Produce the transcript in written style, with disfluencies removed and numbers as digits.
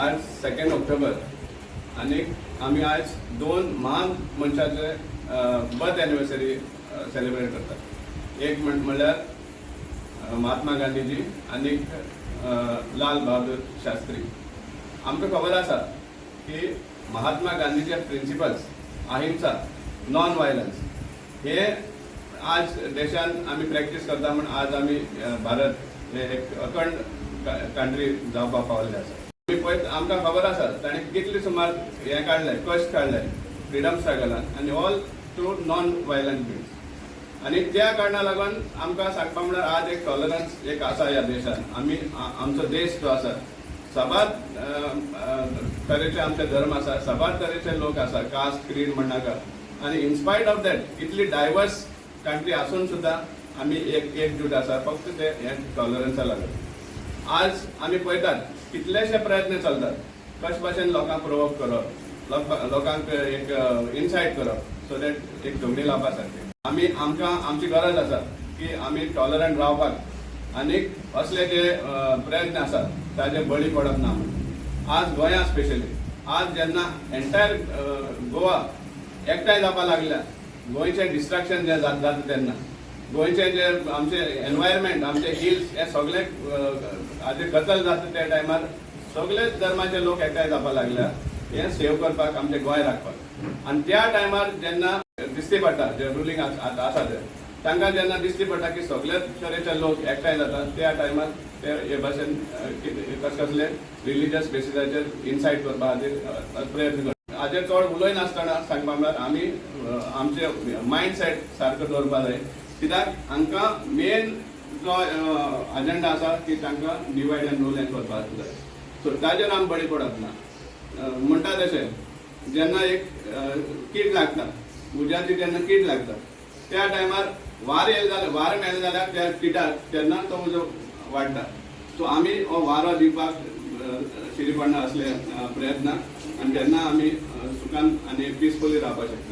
आज 2 ऑक्टोबर आनी आमी आयज दोन म्हान मनशाचे बर्थ एनिवर्सरी सेलिब्रेट करतात. एक म्हणल्यार महात्मा गांधीजी आनी लाल बहादूर शास्त्री. आमकां खबर आसा की महात्मा गांधीचे प्रिंसिपल्स, अहिंसा, नॉन वायलन्स हे आज देशान आमी प्रॅक्टीस करता म्हूण आज आमी भारत हे एक अखंड कंट्री जावपाक पावल्ले आसा. आमी पळयत, आमकां खबर आसा ताणें कितले सुमार हें काडले, कश्ट काडले फ्रिडम स्ट्रगलान आनी all through non violent means. आनी त्या कारणा लागून आमकां सांगपा म्हळ्यार आज एक टॉलरन्स एक आसा ह्या देशान. आमी आमचो देश जो आसा, साबार अ, अ, तरेचे आमचे धर्म आसा, साबार तरेचे लोक आसा, कास्ट क्रीड म्हणनाका. आनी इनस्पायट ऑफ that, इतली डायवर्स कंट्री आसून सुद्दां आमी एक एकजूट आसा, फक्त ते हे टॉलरन्सा लागून. आज आमी पळयतात, कितलेशे प्रयत्न चलतात कशे भाशेन लोकांक प्रोवोक करप, लोकांक एक इनसायट करप, सो that एक झगडी लावपा सारकें. आमी आमकां आमची गरज आसा की आमी टॉलरंट रावपाक आनी असले जे प्रयत्न आसात ताजे बळी पडप ना म्हणून. आज गोंया स्पेशली, आज जेन्ना एंटायर गोवा एकठांय जावपाक लागल्या, गोंयचें डिस्ट्रक्शन जें जाता तेन्ना गोंयचें जे आमचे एनवायरमेंट, आमचे हिल्स हे सगळे हाजे कतल जाता, त्या टायमार सगळे धर्माचे लोक एकठांय जावपाक लागल्या हें सेव करपाक, आमचें गोंय राखपाक. आनी त्या टायमार जेन्ना दिश्टी पडटा, जे रुलींग आसा ते, तांकां जेन्ना दिश्टी पडटा की सगळे तरेचे लोक एकठांय जातात, त्या टायमार ते हे भाशेन कस कसले रिलिजियस बेसिसाचेर इनसायट करपा खातीर प्रयत्न करता. हाजेर चड उलयनासतना सांगपा म्हळ्यार आमी आमचे मायंड सेट सारको दवरपा जाय, कित्याक हांकां मेन जो अजेंडा आसा की तांकां डिवायड एंड रूल हें करपाक जाय. सो ताजेर आमी बळी पडप ना. म्हणटा तशें, जेन्ना एक कीट लागता, उज्याची जेन्ना कीट लागता, त्या टायमार वार येयलें जाल्यार, वार मेळ्ळें जाल्यार त्या किटाक, तेन्ना तो उजो वाडटा. सो आमी हो वारो दिवपाक शिरी पडना असले प्रयत्न आनी तेन्ना आमी सुखान आनी पिसफुली रावपाक शकतले.